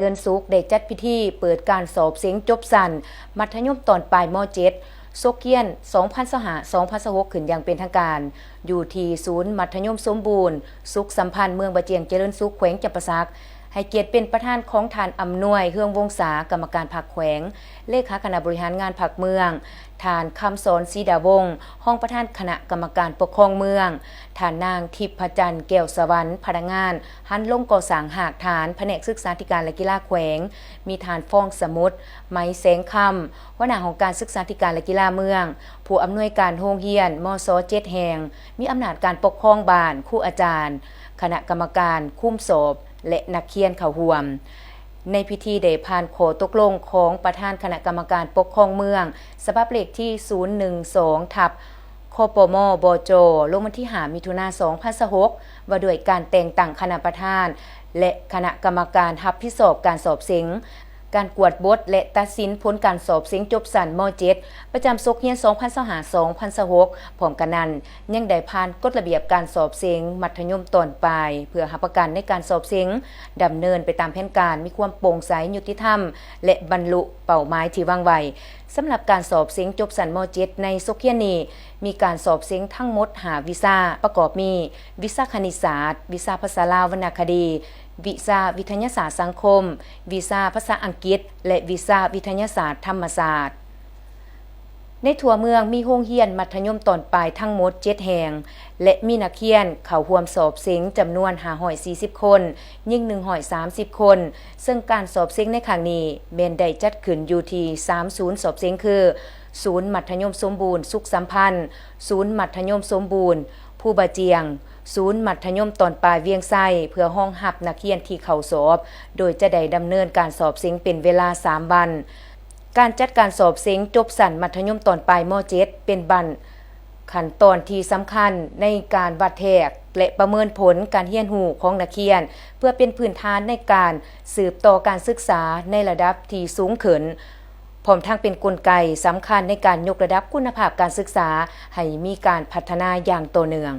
ເລີນສຸກ ໄດ້ຈັດພິທີເປີດການສອບເສັງຈົບຊັ້ນມັດທະຍົມຕອນປາຍ ມ.ເຈັດ ສົກຮຽນ ສອງພັນຊາວຫ້າ ສອງພັນຊາວຫົກ ຂຶ້ນຢ່າງເປັນທາງການ ຢູ່ທີ່ສູນມັດທະຍົມສົມບູນສຸກສຳພັນ ເມືອງບາຈຽງຈະເລີນສຸກ ແຂວງຈຳປາສັກ, ໃຫ້ກຽດເປັນປະທານຂອງທ່ານ ອຳນວຍ ເຮືອງວົງສາ ກຳມະການພັກແຂວງ, ເລຂາຄະນະບໍລິຫານງານພັກເມືອງ, ທ່ານ ຄຳສອນ ສີດາວົງ ຮອງປະທານຄະນະກຳມະການປົກຄອງເມືອງ, ທ່ານນາງ ທິບພະຈັນ ແກ້ວສະຫວັນ ພະນັກງານຫັນລົງກໍ່ສ້າງຮາກຖານ ພະແນກສຶກສາທິການ ແລະ ກິລາແຂວງ, ມີທ່ານ ຟອງສະໝຸດ ໄມແສງຄຳ ຫົວໜ້າຫ້ອງການສຶກສາທິການ ແລະ ກິລາເມືອງ, ຜູ້ອຳນວຍການໂຮງຮຽນ ມສ ເຈັດແຫ່ງ, ມີອຳນາດການປົກຄອງບ້ານ, ຄູອາຈານ, ຄະນະກຳມະການຄຸມສອບ ແລະ ນັກຮຽນເຂົ້າຮ່ວມ. ໃນພິທີໄດ້ຜ່ານຂໍ້ຕົກລົງຂອງປະທານຄະນະກຳມະການປົກຄອງເມືອງ ສະບັບເລກທີ ສູນໜຶ່ງສອງ ທັບ ຄປມ ບຈ ລົງວັນທີ ຫ້າ ມິຖຸນາ ສອງພັນຊາວຫົກ ວ່າດ້ວຍການແຕ່ງຕັ້ງຄະນະປະທານ ແລະ ຄະນະກຳມະການຮັບຜິດຊອບການສອບເສັງ, ການກວດບົດ ແລະ ຕັດສິນຜົນການສອບເສັງຈົບຊັ້ນ ມ.ເຈັດ ປະຈຳສົກຮຽນ ສອງພັນຊາວຫ້າ ສອງພັນຊາວຫົກ. ພ້ອມກັນນັ້ນ, ຍັງໄດ້ຜ່ານກົດລະບຽບການສອບເສັງມັດທະຍົມຕອນປາຍ ເພື່ອຮັບປະກັນໃນການສອບເສັງດຳເນີນໄປຕາມແຜນການ, ມີຄວາມໂປ່ງໃສ, ຍຸຕິທຳ ແລະ ບັນລຸເປົ້າໝາຍທີ່ວາງໄວ້. ສຳລັບການສອບເສັງຈົບຊັ້ນ ມ.ເຈັດ ໃນສົກຮຽນນີ້ ມີການສອບເສັງທັງໝົດ ຫ້າ ວິຊາ, ປະກອບມີ ວິຊາຄະນິດສາດ, ວິຊາພາສາລາວວັນນະຄະດີ, ວິຊາວິທະຍາສາດສັງຄົມ, ວິຊາພາສາອັງກິດ ແລະ ວິຊາວິທະຍາສາດທຳມະຊາດ. ໃນທົ່ວເມືອງມີໂຮງຮຽນມັດທະຍົມຕອນປາຍທັງໝົດ ເຈັດ ແຫ່ງ ແລະ ມີນັກຮຽນເຂົ້າຮ່ວມສອບເສັງຈຳນວນ ຫ້າຮ້ອຍສີ່ສິບຄົນ, ຍິງ ໜຶ່ງຮ້ອຍສາມສິບຄົນ, ເຊິ່ງການສອບເສັງໃນຄັ້ງນີ້ແມ່ນໄດ້ຈັດຂຶ້ນຢູ່ທີ່ ສາມ ສູນສອບເສັງ ຄື ສູນມັດທະຍົມສົມບູນສຸກສຳພັນ, ສູນມັດທະຍົມສົມບູນພູບາຈຽງ, ສູນມັດທະຍົມຕອນປາຍວຽງໄຊ ເພື່ອຮອງຮັບນັກຮຽນທີ່ເຂົ້າສອບ, ໂດຍຈະໄດ້ດຳເນີນການສອບເສັງເປັນເວລາ ສາມ ວັນ. ການຈັດການສອບເສັງຈົບຊັ້ນມັດທະຍົມຕອນປາຍ ມ.ເຈັດ ເປັນບັ້ນຂັ້ນຕອນທີ່ສຳຄັນໃນການວັດແທກ ແລະ ປະເມີນຜົນການຮຽນຮູ້ຂອງນັກຮຽນ ເພື່ອເປັນພື້ນຖານໃນການສືບຕໍ່ການສຶກສາໃນລະດັບທີ່ສູງຂຶ້ນ, ພ້ອມທັງເປັນກົນໄກສຳຄັນໃນການຍົກລະດັບຄຸນນະພາບການສຶກສາໃຫ້ມີການພັດທະນາຢ່າງຕໍ່ເນື່ອງ.